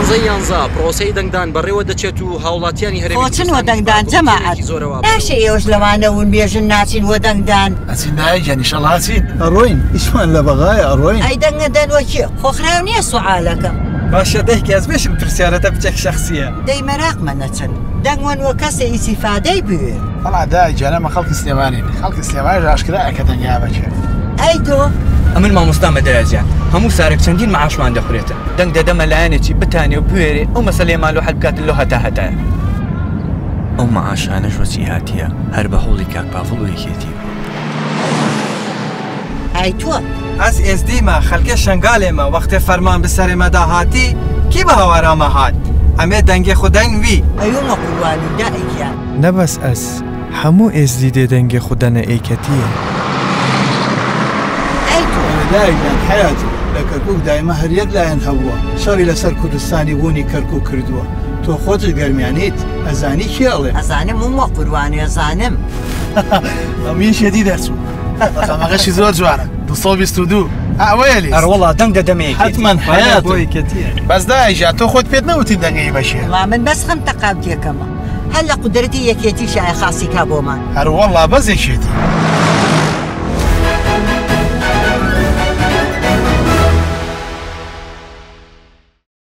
یانزەی یانزە پرۆسەی دەنگدان بەڕێوە دەچێت و هاوڵاتیانی هەرێمی خۆ چن وە کوردستانیش بە دەنگدان جەماعەت گوڕوتینێکی زۆرەوە بەرەو ناشێ ئێوەش لەوانە ون بێژن ناچین وە دەنگدان. ئەچین دایە گیان ئیشەڵا ئەچین. ئەڕۆین ئیشمان لە بەغایە ئەڕۆین. ئەی دەنگ ئەدەن وە کێ؟ خۆ خراو نیە سوعالەکەم. باشە دەیکە ئەز بێشم پرسیارەتە بچەک شەخسیە. دەی مەراقمە نەچن دەنگ وەن وە کەسێ ئیسیفادەی بوێ. وەڵا دایە گیان ئەمە خەڵکی سلێمانین خەڵکی سلێمانیش ئاشکرایە کە دەنگیا بە کێ. ئەی تۆ؟ ئەمن مامۆستامە دایە جیان هەموو سارێک چەندین مەعاشمان دەخورێتن دەنگ دەدەمە لایەنێکی بتانێ و بوێرێ ئەو مەسەلەیەمان لۆ حەل بکاتن لۆ هەتا هەتایە. ئەو مەعاشانەش وەچی هاتیە هەر بە هەوڵی کاک پاڤڵ و یەکێتی بوو. ئای تۆ؟ ئەز ئێزدیمە، خەلکێ شەنگالێمە، وەختێ فەرمان bi سەرێ me da hatî، kî bi hawara me hat؟ Em ê dengê xwe deyn wî. ئەیومە قوربانی دایە گیان. نە بەس ئەز، هەموو ئێزدی دێ دەنگێ خو دەنە ئێکەتیێ. ئەی تۆ؟ ئەرێ دایە گیان حەیاتم، لە کەرکوک دایمە هەر یەک لایەن هەبووە شەڕی لەسەر کوردستانی بوونی کەرکوک کردووە، تۆ خۆتت گەرمیانیت ئەزانی کێ ئەڵێم. ئەزانم ومە قوربانی ئەزانم. ئەم یەکێتی دەرچوو ڕەقەمەکەشی زۆر جوانە 222 ئەوەیە لیست. ئەروەڵا دەنگ دەدەمە یەکێتی. حەتمەن وەلا حەیاتم. بۆ یەکێتیە. بەس دایە گیان تۆ خۆت پێت نەوتین دەنگەی بەکێ. وەڵا من بەس خەم تەقاوتێکەمە هەر لە قودرەتی یەکێتیشایە خاسی کا بۆمان. ئەروەڵا بەس یەکێتی.